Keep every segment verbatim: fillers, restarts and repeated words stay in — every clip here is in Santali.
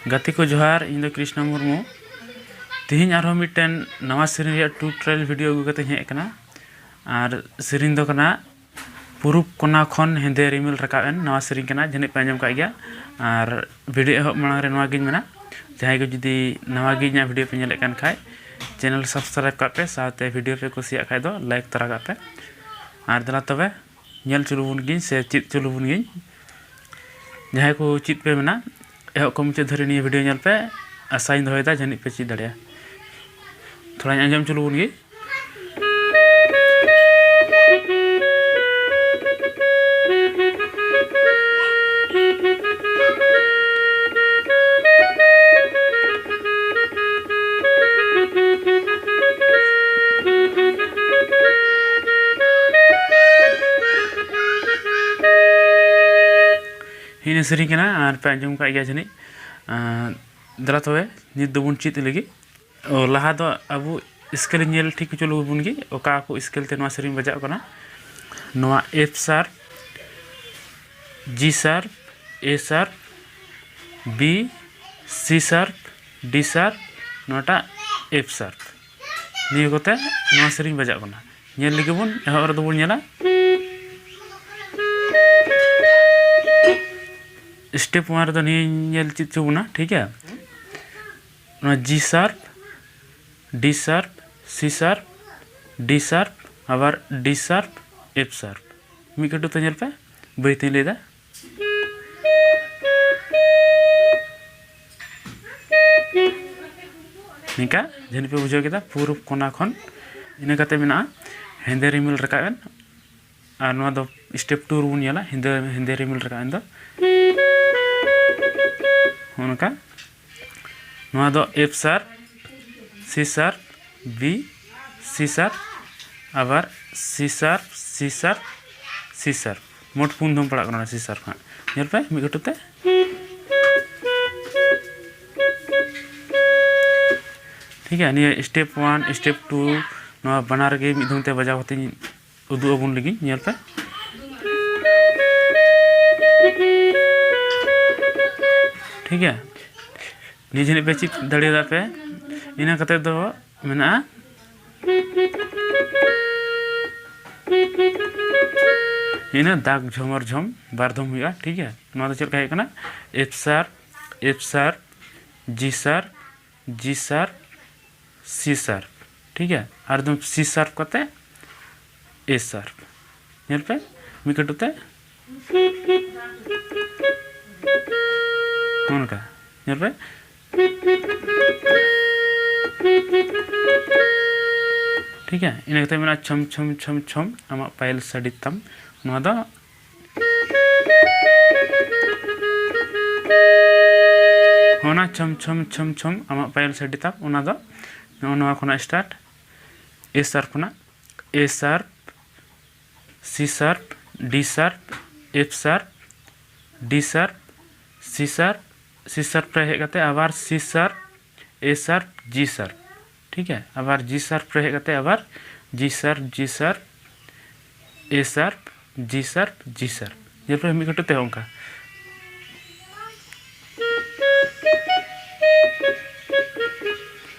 ᱜᱟᱛᱮ ᱠᱚ ᱡᱚᱦᱟᱨ, ᱤᱧ ᱫᱚ ᱠᱨᱤᱥᱱᱚ ᱢᱩᱨᱢᱩ᱾ ᱛᱮᱦᱮᱧ ᱟᱨᱦᱚᱸ ᱢᱤᱫᱴᱮᱱ ᱱᱟᱣᱟ ᱥᱮᱨᱮᱧ ᱨᱮᱭᱟᱜ ᱴᱩᱭᱴᱳᱨᱤᱭᱟᱞ ᱵᱷᱤᱰᱤᱭᱳ ᱟᱹᱜᱩ ᱠᱟᱛᱮᱧ ᱦᱮᱡ ᱟᱠᱟᱱᱟ᱾ ᱟᱨ ᱥᱮᱨᱮᱧ ᱫᱚ ᱠᱟᱱᱟ ᱯᱩᱨᱩᱵ ᱠᱚᱱᱟ ᱠᱷᱚᱱ ᱦᱮᱸᱫᱮ ᱨᱤᱢᱤᱞ ᱨᱟᱠᱟᱵ ᱮᱱ, ᱱᱟᱣᱟ ᱥᱮᱨᱮᱧ ᱠᱟᱱᱟ, ᱡᱟᱹᱱᱤᱡ ᱯᱮ ᱟᱸᱡᱚᱢ ᱠᱟᱜ ᱜᱮᱭᱟ᱾ ᱟᱨ ᱵᱷᱤᱰᱤᱭᱳ ᱮᱦᱚᱵ ᱢᱟᱲᱟᱝ ᱨᱮ ᱱᱚᱣᱟ ᱜᱤᱧ ᱢᱮᱱᱟ, ᱡᱟᱦᱟᱸᱭ ᱠᱚ ᱡᱩᱫᱤ ᱱᱟᱣᱟ ᱜᱮ ᱤᱧᱟᱹᱜ ᱵᱷᱤᱰᱤᱭᱳ ᱯᱮ ᱧᱮᱞᱮᱫ ᱠᱟᱱ ᱠᱷᱟᱡ, ᱪᱮᱱᱮᱞ ᱥᱟᱵᱥᱠᱨᱟᱭᱤᱵ ᱠᱟᱜ ᱯᱮ, ᱥᱟᱶᱛᱮ ᱵᱷᱤᱰᱤᱭᱳ ᱯᱮ ᱠᱩᱥᱤᱭᱟᱜ ᱠᱷᱟᱡ ᱫᱚ ᱞᱟᱭᱤᱠ ᱛᱚᱨᱟ ᱠᱟᱜ ᱯᱮ᱾ ᱟᱨ ᱫᱮᱞᱟ ᱛᱚᱵᱮ ᱧᱮᱞ ᱪᱚᱞᱚ ᱵᱚᱱ ᱜᱤᱧ ᱥᱮ ᱪᱮᱫ ᱪᱚᱞᱚ ᱵᱚᱱ ᱜᱤᱧ᱾ ᱡᱟᱦᱟᱸᱭ ᱠᱚ ᱪᱮᱫ ᱯᱮ ᱢᱮᱱᱟ, ᱮᱦᱚᱵ ᱠᱷᱚᱱ ᱢᱩᱪᱟᱹᱫ ᱫᱷᱟᱹᱨᱤᱡ ᱱᱤᱭᱟᱹ ᱵᱷᱤᱰᱤᱭᱳ ᱧᱮᱞ ᱯᱮ, ᱟᱥᱟᱧ ᱫᱚᱦᱚᱭᱮᱫᱟ ᱡᱟᱹᱱᱤᱡ ᱯᱮ ᱪᱮᱫ ᱫᱟᱲᱮᱭᱟᱜᱼᱟ᱾ ᱛᱷᱚᱲᱟᱧ ᱟᱸᱡᱚᱢ ᱪᱚᱞᱚ ᱵᱚᱱ ᱜᱮ᱾ ᱦᱤᱱᱟᱹ ᱥᱮᱨᱮᱧ ᱠᱟᱱᱟ, ᱟᱨ ᱯᱮ ᱟᱸᱡᱚᱢ ᱠᱟᱜ ᱜᱮᱭᱟ ᱡᱟᱹᱱᱤᱡ᱾ ᱟᱨ ᱫᱮᱞᱟ ᱛᱚᱵᱮ ᱱᱤᱛ ᱫᱚᱵᱚᱱ ᱪᱮᱫ ᱞᱟᱹᱜᱤᱫ᱾ ᱚ, ᱞᱟᱦᱟ ᱫᱚ ᱟᱵᱚ ᱥᱠᱮᱞ ᱧᱮᱞ ᱴᱷᱤᱠ ᱦᱚᱪᱚ ᱞᱮᱵᱚᱱ ᱜᱮ, ᱚᱠᱟ ᱠᱚ ᱥᱠᱮᱞ ᱛᱮ ᱱᱚᱣᱟ ᱥᱮᱨᱮᱧ ᱵᱟᱡᱟᱜ ᱠᱟᱱᱟ᱾ ᱱᱚᱣᱟ F sharp, G sharp, A sharp, B, C sharp, D sharp, ᱱᱚᱣᱟᱴᱟᱜ F sharp᱾ ᱱᱤᱭᱟᱹ ᱠᱚᱛᱮ ᱱᱚᱣᱟ ᱥᱮᱨᱮᱧ ᱵᱟᱡᱟᱜ ᱠᱟᱱᱟ᱾ ᱧᱮᱞ ᱞᱟᱹᱜᱤᱫ ᱵᱚᱱ, ᱮᱦᱚᱵ ᱨᱮᱫᱚ ᱵᱚᱱ ᱧᱮᱞᱟ᱾ ᱥᱴᱮᱯ ᱚᱣᱟᱱ ᱨᱮᱫᱚ ᱱᱤᱭᱟᱹᱧ ᱧᱮᱞ ᱪᱮᱫ ᱦᱚᱪᱚ ᱵᱚᱱᱟ, ᱴᱷᱤᱠ ᱜᱮᱭᱟ? ᱱᱚᱣᱟ G sharp, D sharp, C sharp, D sharp, ᱟᱵᱟᱨ D sharp, F sharp᱾ ᱢᱤᱫ ᱠᱟᱹᱴᱩᱵ ᱛᱮ ᱧᱮᱞ ᱯᱮ, ᱵᱟᱹᱭ ᱛᱮᱧ ᱞᱟᱹᱭᱫᱟ᱾ ᱱᱤᱝᱠᱟ ᱡᱟᱹᱱᱤᱡ ᱯᱮ ᱵᱩᱡᱷᱟᱹᱣ ᱠᱮᱫᱟ, ᱯᱩᱨᱩᱵ ᱠᱚᱱᱟ ᱠᱷᱚᱱ᱾ ᱤᱱᱟᱹ ᱠᱟᱛᱮ ᱢᱮᱱᱟᱜᱼᱟ ᱦᱮᱸᱫᱮ ᱨᱤᱢᱤᱞ ᱨᱟᱠᱟᱵ ᱮᱱ, ᱟᱨ ᱱᱚᱣᱟ ᱫᱚ ᱥᱴᱮᱯ ᱴᱩ ᱨᱮᱵᱚᱱ ᱧᱮᱞᱟ, ᱦᱮᱸᱫᱮ, ᱦᱮᱸᱫᱮ ᱨᱤᱢᱤᱞ ᱨᱟᱠᱟᱵ ᱮᱱ ᱫᱚ᱾ ᱱᱚᱜᱼᱚ ᱱᱚᱝᱠᱟ᱾ ᱱᱚᱣᱟ ᱫᱚ F sharp, C sharp, B, C sharp, ᱟᱵᱟᱨ C sharp, C sharp, C sharp᱾ ᱢᱳᱴ ᱯᱩᱱ ᱫᱷᱚᱢ ᱯᱟᱲᱟᱜ ᱠᱟᱱᱟ ᱚᱱᱟ C sharp ᱦᱟᱸᱜ᱾ ᱧᱮᱞ ᱯᱮ ᱢᱤᱫ ᱠᱟᱹᱴᱩᱵ ᱛᱮ᱾ ᱴᱷᱤᱠ ᱜᱮᱭᱟ, ᱱᱤᱭᱟᱹ ᱥᱴᱮᱯ ᱚᱣᱟᱱ, ᱥᱴᱮᱯ ᱴᱩ, ᱱᱚᱣᱟ ᱵᱟᱱᱟᱨ ᱜᱮ ᱢᱤᱫ ᱫᱷᱚᱢ ᱛᱮ ᱵᱟᱡᱟᱣ ᱠᱟᱛᱮᱧ ᱩᱫᱩᱜ ᱟᱵᱚᱱ ᱞᱟᱹᱜᱤᱫ, ᱧᱮᱞ ᱯᱮ᱾ ᱴᱷᱤᱠ ᱜᱮᱭᱟ, ᱱᱤᱭᱟᱹ ᱡᱟᱹᱱᱤᱡ ᱯᱮ ᱪᱮᱫ ᱫᱟᱲᱮᱭᱟᱫᱟ ᱯᱮ᱾ ᱤᱱᱟᱹ ᱠᱟᱛᱮ ᱫᱚ ᱢᱮᱱᱟᱜᱼᱟ ᱤᱱᱟᱹ ᱫᱟᱜᱽ ᱡᱷᱚᱢᱚᱨ ᱡᱷᱚᱢ ᱵᱟᱨ ᱫᱷᱚᱢ ᱦᱩᱭᱩᱜᱼᱟ, ᱴᱷᱤᱠ ᱜᱮᱭᱟ᱾ ᱱᱚᱣᱟ ᱫᱚ ᱪᱮᱫ ᱞᱮᱠᱟ ᱦᱩᱭᱩᱜ ᱠᱟᱱᱟ? F sharp, F sharp, G sharp, G sharp, C sharp, ᱴᱷᱤᱠ ᱜᱮᱭᱟ᱾ ᱟᱨ ᱮᱠᱫᱚᱢ C sharp ᱠᱟᱛᱮ A sharp᱾ ᱧᱮᱞ ᱯᱮ, ᱢᱤᱫ ᱠᱟᱹᱴᱩᱵ ᱛᱮ ᱱᱚᱜᱼᱚ ᱱᱚᱝᱠᱟ, ᱧᱮᱞ ᱯᱮ᱾ ᱴᱷᱤᱠ ᱜᱮᱭᱟ, ᱤᱱᱟᱹ ᱠᱟᱛᱮ ᱢᱮᱱᱟᱜᱼᱟ ᱪᱷᱚᱢ ᱪᱷᱚᱢ ᱪᱷᱚᱢ ᱪᱷᱚᱢ, ᱟᱢᱟᱜ ᱯᱟᱭᱮᱞ ᱥᱟᱰᱮ ᱛᱟᱢ᱾ ᱱᱚᱣᱟ ᱫᱚ ᱚᱱᱟ ᱪᱷᱚᱢ ᱪᱷᱚᱢ ᱪᱷᱚᱢ ᱪᱷᱚᱢ ᱟᱢᱟᱜ ᱯᱟᱭᱮᱞ ᱥᱟᱰᱮ ᱛᱟᱢ, ᱚᱱᱟ ᱫᱚ ᱱᱚᱜᱼᱚ ᱱᱚᱣᱟ ᱠᱷᱚᱱᱟᱜ start, A sharp ᱠᱷᱚᱱᱟᱜ, A sharp, C sharp, D sharp, F sharp, D sharp, C sharp, C sharp ᱨᱮ ᱦᱮᱡ ᱠᱟᱛᱮ ᱟᱵᱟᱨ C sharp, A sharp, G sharp, ᱴᱷᱤᱠ ᱜᱮᱭᱟ᱾ ᱟᱵᱟᱨ G sharp ᱨᱮ ᱦᱮᱡ ᱠᱟᱛᱮ ᱟᱵᱟᱨ G sharp, G sharp, A sharp, G sharp, G sharp᱾ ᱧᱮᱞ ᱯᱮ ᱢᱤᱫ ᱠᱟᱹᱴᱩᱵ ᱛᱮ ᱦᱚᱸ ᱚᱱᱠᱟ᱾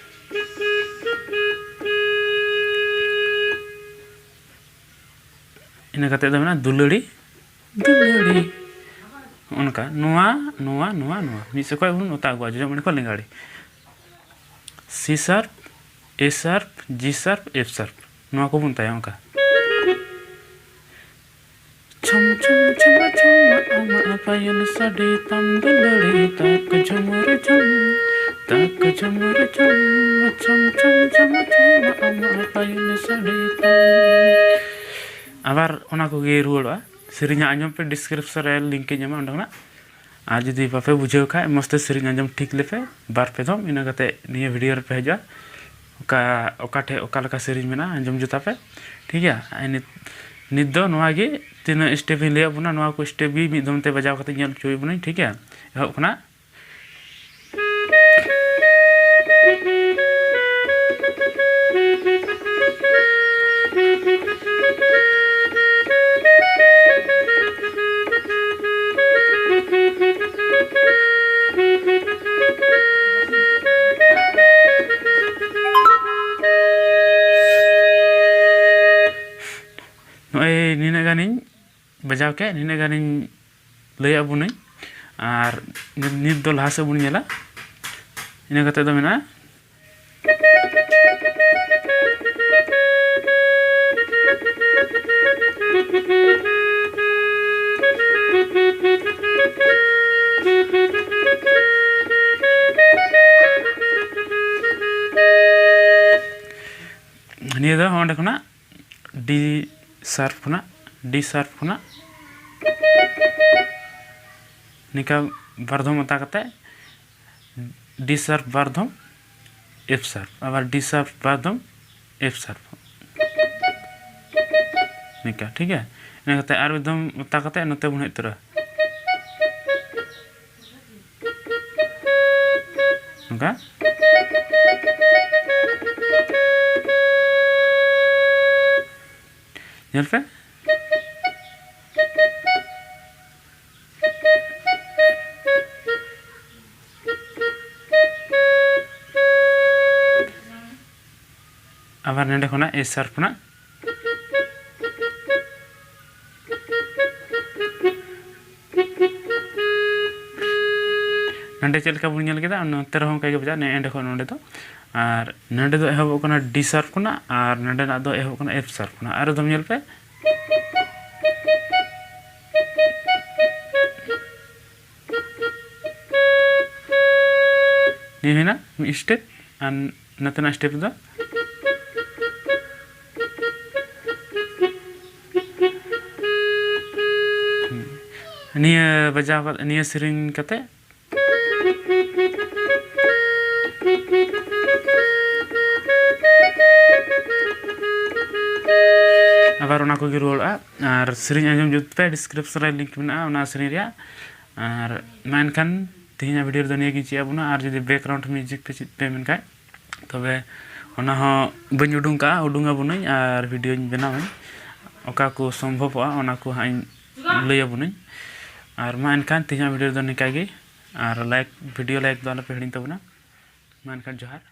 ᱤᱱᱟᱹ ᱠᱟᱛᱮ ᱫᱚ ᱢᱮᱱᱟᱜᱼᱟ ᱫᱩᱞᱟᱹᱲᱤ, ᱫᱩᱞᱟᱹᱲᱤ᱾ ᱱᱚᱜᱼᱚ ᱱᱚᱝᱠᱟ, ᱱᱚᱣᱟ, ᱱᱚᱣᱟ, ᱱᱚᱣᱟ, ᱱᱚᱣᱟ᱾ ᱢᱤᱫ ᱥᱮᱫ ᱠᱷᱚᱱ ᱵᱚᱱ ᱚᱛᱟ ᱟᱹᱜᱩᱣᱟ, ᱡᱚᱡᱚᱢᱟᱹᱲᱤ ᱠᱷᱚᱱ ᱞᱮᱸᱜᱟᱲᱤ᱾ C sharp, A sharp, G sharp, F sharp᱾ ᱱᱚᱣᱟ ᱠᱚᱵᱚᱱ ᱚᱛᱟᱭᱟ ᱚᱱᱠᱟ᱾ ᱪᱷᱚᱢ ᱪᱷᱚᱢ ᱪᱷᱚᱢ ᱪᱷᱚᱢ ᱟᱢᱟᱜ ᱯᱟᱭᱮᱞ ᱥᱟᱰᱮ ᱛᱟᱢ ᱫᱩᱞᱟᱹᱲᱤ ᱛᱟᱠ ᱡᱷᱩᱢᱩᱨ ᱡᱷᱩᱢ, ᱛᱟᱠ ᱡᱷᱩᱢᱩᱨ ᱡᱷᱩᱢ, ᱪᱷᱚᱢ ᱪᱷᱚᱢ ᱪᱷᱚᱢ ᱪᱷᱚᱢ ᱟᱢᱟᱜ ᱯᱟᱭᱮᱞ ᱥᱟᱰᱮ ᱛᱟᱢ᱾ ᱟᱵᱟᱨ ᱚᱱᱟ ᱠᱚᱜᱮ ᱨᱩᱣᱟᱹᱲᱚᱜᱼᱟ᱾ ᱥᱮᱨᱮᱧ ᱟᱸᱡᱚᱢ ᱯᱮ, description ᱨᱮ link ᱤᱧ ᱮᱢᱟ, ᱚᱸᱰᱮ ᱠᱷᱚᱱᱟᱜ᱾ ᱟᱨ ᱡᱩᱫᱤ ᱵᱟᱯᱮ ᱵᱩᱡᱷᱟᱹᱣ ᱠᱷᱟᱡ, ᱢᱚᱡᱽ ᱛᱮ ᱥᱮᱨᱮᱧ ᱟᱸᱡᱚᱢ ᱴᱷᱤᱠ ᱞᱮᱯᱮ ᱵᱟᱨ ᱯᱮ ᱫᱷᱚᱢ, ᱤᱱᱟᱹ ᱠᱟᱛᱮ ᱱᱤᱭᱟᱹ video ᱨᱮᱯᱮ ᱦᱤᱡᱩᱜᱼᱟ᱾ ᱚᱠᱟ, ᱚᱠᱟ ᱴᱷᱮᱡ ᱚᱠᱟ ᱞᱮᱠᱟ ᱥᱮᱨᱮᱧ ᱢᱮᱱᱟᱜᱼᱟ, ᱟᱸᱡᱚᱢ ᱡᱩᱛᱟ ᱯᱮ, ᱴᱷᱤᱠ ᱜᱮᱭᱟ᱾ ᱟᱨ ᱱᱤᱛ, ᱱᱤᱛ ᱫᱚ ᱱᱚᱣᱟ ᱜᱮ ᱛᱤᱱᱟᱹᱜ step ᱤᱧ ᱞᱟᱹᱭᱟᱫ ᱵᱚᱱᱟ, ᱱᱚᱣᱟ ᱠᱚ step ᱜᱮ ᱢᱤᱫ ᱫᱷᱚᱢ ᱛᱮ ᱵᱟᱡᱟᱣ ᱠᱟᱛᱮ ᱧᱮᱞ ᱦᱚᱪᱚᱭᱮᱫ ᱵᱚᱱᱟᱧ, ᱴᱷᱤᱠ ᱜᱮᱭᱟ᱾ ᱮᱦᱚᱵ ᱠᱷᱚᱱᱟᱜ ᱜᱟᱱᱤᱧ ᱵᱟᱡᱟᱣ ᱠᱮᱫ, ᱱᱤᱱᱟᱹᱜ ᱜᱟᱱᱤᱧ ᱞᱟᱹᱭᱟᱫ ᱵᱚᱱᱟᱹᱧ᱾ ᱟᱨ ᱱᱤᱛ, ᱱᱤᱛ ᱫᱚ ᱞᱟᱦᱟ ᱥᱮᱫ ᱵᱚᱱ ᱧᱮᱞᱟ᱾ ᱤᱱᱟᱹ ᱠᱟᱛᱮ ᱫᱚ ᱢᱮᱱᱟᱜᱼᱟ᱾ ᱱᱤᱭᱟᱹ ᱫᱚ ᱚᱸᱰᱮ ᱠᱷᱚᱱᱟᱜ ᱰᱤ ᱥᱟᱨᱯ ᱠᱷᱚᱱᱟᱜ, ᱰᱤ ᱥᱟᱨᱯ ᱠᱷᱚᱱᱟᱜ ᱱᱤᱝᱠᱟ ᱵᱟᱨ ᱫᱷᱚᱢ ᱚᱛᱟ ᱠᱟᱛᱮ, ᱰᱤ ᱥᱟᱨᱯ ᱵᱟᱨ ᱫᱷᱚᱢ, ᱮᱯᱷ ᱥᱟᱨᱯ, ᱟᱵᱟᱨ ᱰᱤ ᱥᱟᱨᱯ ᱵᱟᱨ ᱫᱷᱚᱢ, ᱮᱯᱷ ᱥᱟᱨᱯ, ᱱᱤᱝᱠᱟ, ᱴᱷᱤᱠ ᱜᱮᱭᱟ᱾ ᱤᱱᱟᱹ ᱠᱟᱛᱮ ᱟᱨ ᱢᱤᱫ ᱫᱷᱚᱢ ᱚᱛᱟ ᱠᱟᱛᱮ ᱱᱚᱛᱮ ᱵᱚᱱ ᱦᱮᱡ ᱩᱛᱟᱹᱨᱚᱜᱼᱟ᱾ ᱱᱚᱝᱠᱟ᱾ ᱧᱮᱞ ᱯᱮ᱾ ᱟᱵᱟᱨ ᱱᱚᱰᱮ ᱠᱷᱚᱱᱟᱜ ᱮ ᱥᱟᱨᱯ ᱠᱷᱚᱱᱟᱜ ᱱᱚᱰᱮ ᱪᱮᱫ ᱞᱮᱠᱟ ᱵᱚᱱ ᱧᱮᱞ ᱠᱮᱫᱟ, ᱱᱚᱛᱮ ᱨᱮᱦᱚᱸ ᱚᱱᱠᱟ ᱜᱮ ᱵᱟᱡᱟᱜᱼᱟ, ᱱᱮ-, ᱮᱸᱰᱮ ᱠᱷᱚᱱ ᱱᱚᱰᱮ ᱫᱚ᱾ ᱟᱨ ᱱᱚᱰᱮ ᱫᱚ ᱮᱦᱚᱵᱚᱜ ᱠᱟᱱᱟ ᱰᱤ ᱥᱟᱨᱯ ᱠᱷᱚᱱᱟᱜ, ᱟᱨ ᱱᱚᱰᱮᱱᱟᱜ ᱫᱚ ᱮᱦᱚᱵᱚᱜ ᱠᱟᱱᱟ ᱮᱯᱷ ᱥᱟᱨᱯ ᱠᱷᱚᱱᱟᱜ᱾ ᱟᱨ ᱮᱠᱫᱚᱢ ᱧᱮᱞ ᱯᱮ, ᱱᱤᱭᱟᱹ ᱦᱩᱭᱱᱟ ᱢᱤᱫ ᱥᱴᱮᱯ, ᱟᱨ ᱱᱚᱛᱮᱱᱟᱜ ᱥᱴᱮᱯ ᱨᱮᱫᱚ ᱱᱤᱭᱟᱹ ᱵᱟᱡᱟᱣ ᱠᱟᱛᱮ, ᱱᱤᱭᱟᱹ ᱥᱮᱨᱮᱧ ᱠᱟᱛᱮ, ᱟᱵᱟᱨ ᱚᱱᱟ ᱠᱚᱜᱮ ᱨᱩᱣᱟᱹᱲᱚᱜᱼᱟ᱾ ᱟᱨ ᱥᱮᱨᱮᱧ ᱟᱸᱡᱚᱢ ᱡᱩᱛ ᱯᱮ, ᱰᱤᱥᱠᱨᱤᱯᱥᱚᱱ ᱨᱮ ᱞᱤᱝᱠ ᱢᱮᱱᱟᱜᱼᱟ ᱚᱱᱟ ᱥᱮᱨᱮᱧ ᱨᱮᱭᱟᱜ᱾ ᱟᱨ ᱢᱟ ᱮᱱᱠᱷᱟᱱ ᱛᱮᱦᱮᱧᱟᱜ ᱵᱷᱤᱰᱤᱭᱳ ᱨᱮᱫᱚ ᱱᱤᱭᱟᱹ ᱜᱤᱧ ᱪᱮᱫ ᱟᱵᱚᱱᱟ᱾ ᱟᱨ ᱡᱩᱫᱤ ᱵᱮᱠᱜᱨᱟᱣᱩᱱᱰ ᱢᱤᱣᱡᱤᱠ ᱯᱮ ᱪᱮᱫ ᱯᱮ ᱢᱮᱱᱠᱷᱟᱡ, ᱛᱚᱵᱮ ᱚᱱᱟ ᱦᱚᱸ ᱵᱟᱹᱧ ᱩᱰᱩᱝ ᱠᱟᱜᱼᱟ, ᱩᱰᱩᱝ ᱟᱵᱚᱱᱟᱹᱧ ᱟᱨ ᱵᱷᱤᱰᱤᱭᱳᱧ ᱵᱮᱱᱟᱣᱟᱹᱧ, ᱚᱠᱟ ᱠᱚ ᱥᱚᱢᱵᱷᱚᱵᱚᱜᱼᱟ ᱚᱱᱟ ᱠᱚ ᱦᱟᱸᱜ ᱤᱧ ᱞᱟᱹᱭ ᱟᱵᱚᱱᱟᱹᱧ᱾ ᱟᱨ ᱢᱟ ᱮᱱᱠᱷᱟᱱ ᱛᱮᱦᱮᱧᱟᱜ ᱵᱷᱤᱰᱤᱭᱳ ᱨᱮᱫᱚ ᱱᱤᱝᱠᱟ ᱜᱮ, ᱟᱨ ᱞᱟᱭᱤᱠ, ᱵᱷᱤᱰᱤᱭᱳ ᱞᱟᱭᱤᱠ ᱫᱚ ᱟᱞᱚᱯᱮ ᱦᱤᱲᱤᱧ ᱛᱟᱵᱚᱱᱟ᱾ ᱢᱟ ᱮᱱᱠᱷᱟᱱ ᱡᱚᱦᱟᱨ᱾